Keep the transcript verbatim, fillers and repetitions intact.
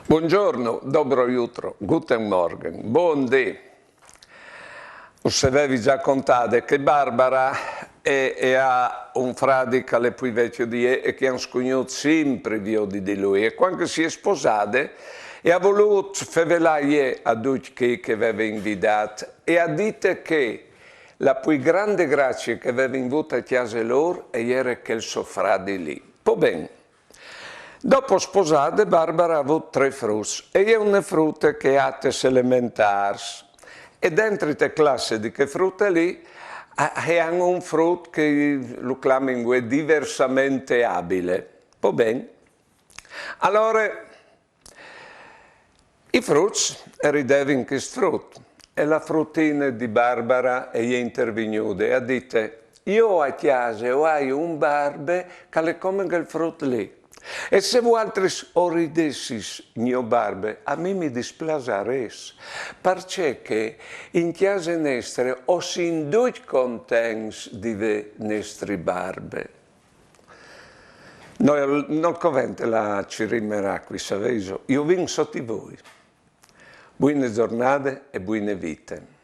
Buongiorno, dobro jutro, guten Morgen, buon dì. Us vevi già contade che Barbara e, e ha un fradi che l'è pui vecchio di e e che han scugnut simpri viodi di lui. E quand che si è sposade, e ha volut fevelà e a ducj chi che veve invidat e ha dite che la pui grande grazie che vevin vut a cjase lor e jere quel so fradi lì. Po ben. Dopo sposade, Barbara ha vut tre fruts e e une frute che e à tes elementars. E dentri te classe di che frute lì, a- e han un frut che lu clamin uè diversamente abile. Po ben. Alore, i fruts e ridevin chest frut. E la frutine di Barbara e je intervignude e ha dite: «Jo a cjase o ai un barbe che l'è come quel frut lì. E se vualtris o ridessis gno barbe, a mi mi displasarès, parcè che in cjase nestre o sin ducj contents di vè nestri barbe.» No, nol covente la cirime rà qui, saveiso, jo vin sot i voi. Buine zornade e buine vite.